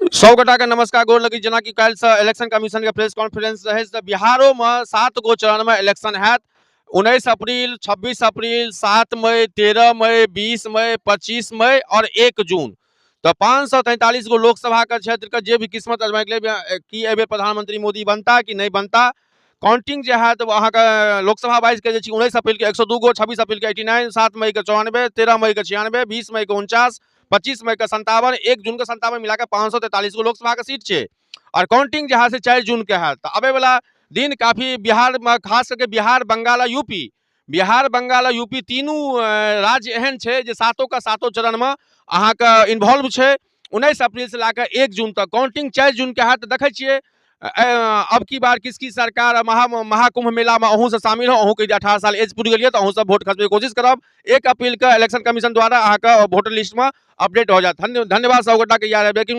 सब गोटा के नमस्कार, गोर लगी। जेनाकि काल्हिसँ इलेक्शन कमीशन के प्रेस कॉन्फ्रेंस रहै, तऽ बिहारोमे 7 गो चरणमे इलेक्शन हैत। 19 अप्रैल, 26 अप्रैल, 7 मई, 13 मई, 20 मई, 25 मई और 1 जून। तऽ 543 गो लोकसभा के क्षेत्र के जे भी किस्मत अजमाइके की एहि बेर प्रधानमंत्री मोदी बनता कि नहि बनता। काउंटिंग जे हैत ओ अहाँके लोकसभा वाइज के जे छै, 19 अप्रैल के 102 गो, 26 अप्रैल के 89, 7 मई के 94, 13 मई के 96, 20 मई के 49, 25 मई के 57, 1 जून के 57, मिला के 543 गो लोकसभा के सीट छै। और काउंटिंग जे है से 4 जून के हैत। तऽ अबै वाला दिन काफी बिहारमे, खास करके बिहार, बंगाल आ यूपी, बिहार, बंगाल आ यूपी तीनू राज्य एहन छै जे सातो का सातो चरणमे अहाँके इन्वॉल्व छै। 19 अप्रैल से लए कऽ 1 जून तक, काउंटिंग 4 जून के हैत। तऽ देखै छियै अब की बार किसकी सरकार। महाकुंभ मेलामे अहूँ सब शामिल हो। अहूँके यदि 18 साल एज पुरि गेल यऽ तऽ अहूँ सब वोट खसबैके कोशिश करब। 1 अप्रैल के इलेक्शन कमीशन द्वारा अहाँके वोटर लिस्टमे अपडेट हो जायत। धन्यवाद सब गोटाके। यार ब्रेकिंग।